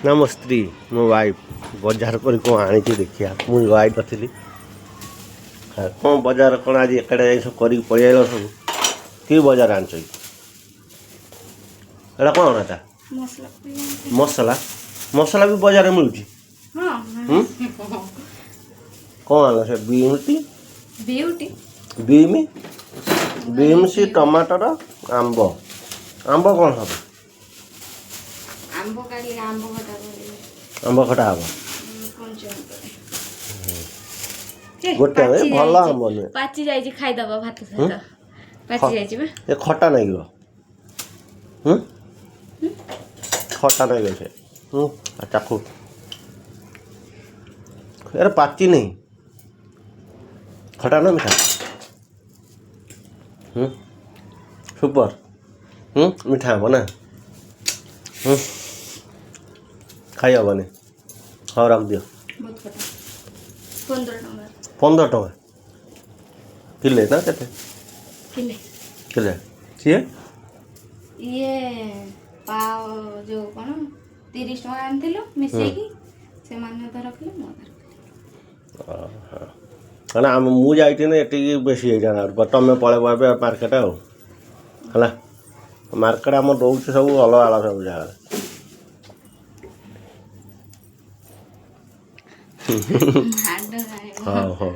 ନା, ମୋ ସ୍ତ୍ରୀ, ମୋ ୱାଇଫ୍ ବଜାର କରି କ'ଣ ଆଣିଛି ଦେଖିବା। ମୁଁ ଯାଇନଥିଲି। କ'ଣ ବଜାର କ'ଣ ଆଜି ଏକାଠି ଯାଇ ସବୁ କରିକି ପଳେଇ ଆଇଲ ସବୁ? କି ବଜାର ଆଣିଛ କି? ଏଇଟା କ'ଣ ଏଟା? ମସଲା। ମସଲା? ମସଲା ବି ବଜାରରେ ମିଳୁଛି? ହଁ। ହୁଁ? କ'ଣ ଆଣିଲ ସେ ବିମ୍ଟି? ବିଉଟି। ବିମ୍, ବିମ୍ସ, ଟମାଟର, ଆମ୍ବ। ଆମ୍ବ କ'ଣ ହେବ? ଆମ୍ବ କାଲି ଆମ୍ବ ଖଟା କରିବେ। ଆମ୍ବ ଖଟା ହେବ। କଞ୍ଚା। ଗୋଟେ ଆମ୍ବ, ଏ ଭଲ ଆମ୍ବ ନୁହେଁ। ପାଚି ଯାଇଛି, ଖାଇଦବ ଭାତ ସହିତ। ପାଚି ଯାଇଛି ବା। ଏ ଖଟା ଲାଗିବ। ହୁଁ, ଖଟା ଲାଗିବ ସେ। ହୁଁ, ଆଉ ଚାଖୁ। ଏରେ ପାଚିନି। ଖଟା ନା ମିଠା? ହୁଁ, ସୁପର। ହୁଁ, ମିଠା ଆମ୍ବ ନା? ହୁଁ, ଖାଇ ହେବନି। ହଉ, ରଖିଦିଅ। ବହୁତ ଖଟା। 15 ଟଙ୍କା। 15 ଟଙ୍କା କିଲେ ନା କେତେ? କିଲେ। କିଲେ। ସିଏ ଇଏ ପାଓ ଯୋଉ କ'ଣ 30 ଟଙ୍କା ଆଣିଥିଲୁ ମିଶେଇକି। ସେମାନେ ଅଧା ରଖିଲେ, ମୁଁ ଅଧା ରଖିଲି। କାରଣ ଆମ ମୁଁ ଯାଇଥିଲି ଏଠିକି, ବେଶୀ ହେଇଥାନ୍ତା। ତମେ ପଳେଇବ ଏବେ ମାର୍କେଟ ଆଉ ହେଲା। ମାର୍କେଟ ଆମର ରହୁଛି ସବୁ ଅଲଗା ଅଲଗା ସବୁ ଜାଗାରେ। ମାଡ଼ ଖାଇବ। ହଉ ହଉ।